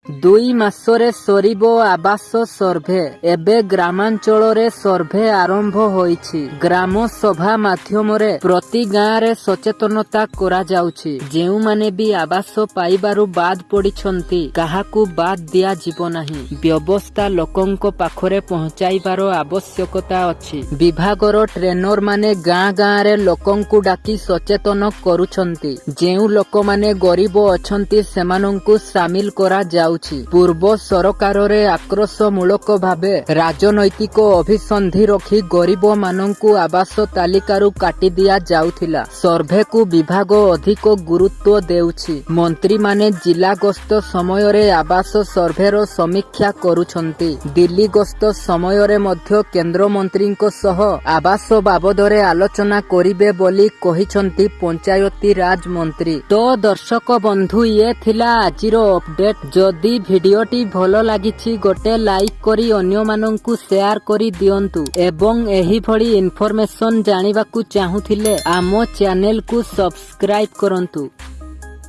2 ମାସରେ ସରିବ ଆବାସ ସର୍ଭେ। ଏବେ ଗ୍ରାମାଞ୍ଚଳରେ ସର୍ଭେ ଆରମ୍ଭ ହୋଇଛି। ଗ୍ରାମ ସଭା ମାଧ୍ୟମରେ ପ୍ରତି ଗାଁରେ ସଚେତନତା କରାଯାଉଛି। ଯେଉଁମାନେ ବି ଆବାସ ପାଇବାରୁ ବାଦ୍ ପଡ଼ିଛନ୍ତି, କାହାକୁ ବାଦ୍ ଦିଆଯିବ ନାହିଁ। ବ୍ୟବସ୍ଥା ଲୋକଙ୍କ ପାଖରେ ପହଞ୍ଚାଇବାର ଆବଶ୍ୟକତା ଅଛି। ବିଭାଗର ଟ୍ରେନରମାନେ ଗାଁ ଗାଁରେ ଲୋକଙ୍କୁ ଡାକି ସଚେତନ କରୁଛନ୍ତି। ଯେଉଁ ଲୋକମାନେ ଗରିବ ଅଛନ୍ତି, ସେମାନଙ୍କୁ ସାମିଲ କରାଯାଉଛି। ପୂର୍ବ ସରକାରରେ ଆକ୍ରୋଶମୂଳକ ଭାବେ ରାଜନୈତିକ ଅଭିସନ୍ଧି ରଖି ଗରିବମାନଙ୍କୁ ଆବାସ ତାଲିକାରୁ କାଟି ଦିଆଯାଉଥିଲା। ସର୍ଭେକୁ ବିଭାଗ ଅଧିକ ଗୁରୁତ୍ୱ ଦେଉଛି। ମନ୍ତ୍ରୀମାନେ ଜିଲ୍ଲା ଗସ୍ତ ସମୟରେ ଆବାସ ସର୍ଭେର ସମୀକ୍ଷା କରୁଛନ୍ତି। ଦିଲ୍ଲୀ ଗସ୍ତ ସମୟରେ ମଧ୍ୟ କେନ୍ଦ୍ରମନ୍ତ୍ରୀଙ୍କ ସହ ଆବାସ ବାବଦରେ ଆଲୋଚନା କରିବେ ବୋଲି କହିଛନ୍ତି ପଞ୍ଚାୟତିରାଜ ମନ୍ତ୍ରୀ। ତ ଦର୍ଶକ ବନ୍ଧୁ, ଇଏ ଥିଲା ଆଜିର ଅପଡେଟ୍। ଯଦି ଭିଡିଓଟି ଭଲ ଲାଗିଛି, ଗୋଟେ ଲାଇକ୍ କରି ଅନ୍ୟମାନଙ୍କୁ ସେୟାର କରି ଦିଅନ୍ତୁ ଏବଂ ଏହିଭଳି ଇନଫରମେସନ ଜାଣିବାକୁ ଚାହୁଁଥିଲେ ଆମ ଚ୍ୟାନେଲକୁ ସବସ୍କ୍ରାଇବ କରନ୍ତୁ।